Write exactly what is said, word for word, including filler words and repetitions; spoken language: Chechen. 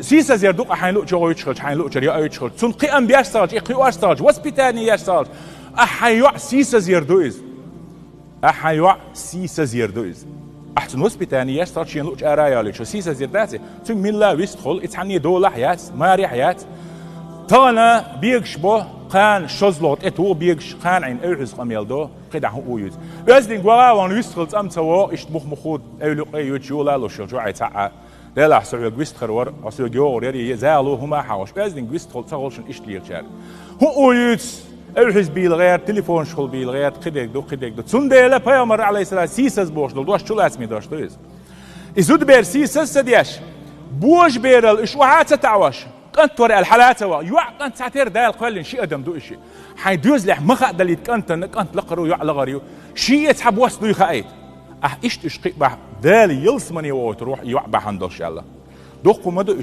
Сийсазъяр ду-кх ахь хьайн луъчу гӀойтуш хилча, хьайн луъчуьра йоуьйтуш хилча. Цунна кхиам беш ца хилча, и кхиош ца хилча, воспитание еш ца хилча, ахь хьайн йоӀ сийсазъяр ду иза. Ахь хьайн йоӀ сийсазъяр ду иза. Ахь цунна воспитание еш ца хилча, шена луъчу ара а йолуьйтуш, сийсазъяр дац и? Цуьнга милла вистхуьлу, и цхьанне долахь яц, марехь яц. Тахана бегаш бо, кхана шозлагӀа тӀетуху бегаш, кхана Ӏийна эвхьаза къамел до, кхидӀа хӀун а юьйцу. Оьздангалла ван вистхила цӀа ца вогӀу, иштта мух-муху эвлукъе а юьйцуш, йола а луш йолчу вай цхьаъ. Делахь со хьоьга вистхир вара, хьо соьга йогӀур яра, я зала хӀума а хьахош, оьздангалла вистхила ца хуьлу шуна иштта лелачаьрга. ХӀун а юьйцу, эвхьаза бийла гӀерта, телефонаш хуьлу бийла гӀерта, кхидерг ду, кхидерг ду. Цундела пайхамар, Ӏалайхиссалам, сийсаз бохуш долу дош чулацаме дош ду иза. И зудабер сийсаз а ца деш, божаберал уьш охьа а ца таӀош, кӀант вара аьлла хьала а ца ваха. ЙоӀ-кӀант цхьатерра Дала кхоьллина ши адам ду и шиъ. Хьайн доьзалехь ма хаадалийта кӀантана, кӀант лакхара ю, йоӀ лахара ю. Шиъ а цхьа бос дуй хаийта. Ахь иштта уьш кхиъ бахь, Дала ялсамане вохуьйтур ву хьо, и йоӀ бахьана долуш аьлла. Дуккха хӀума ду уьш.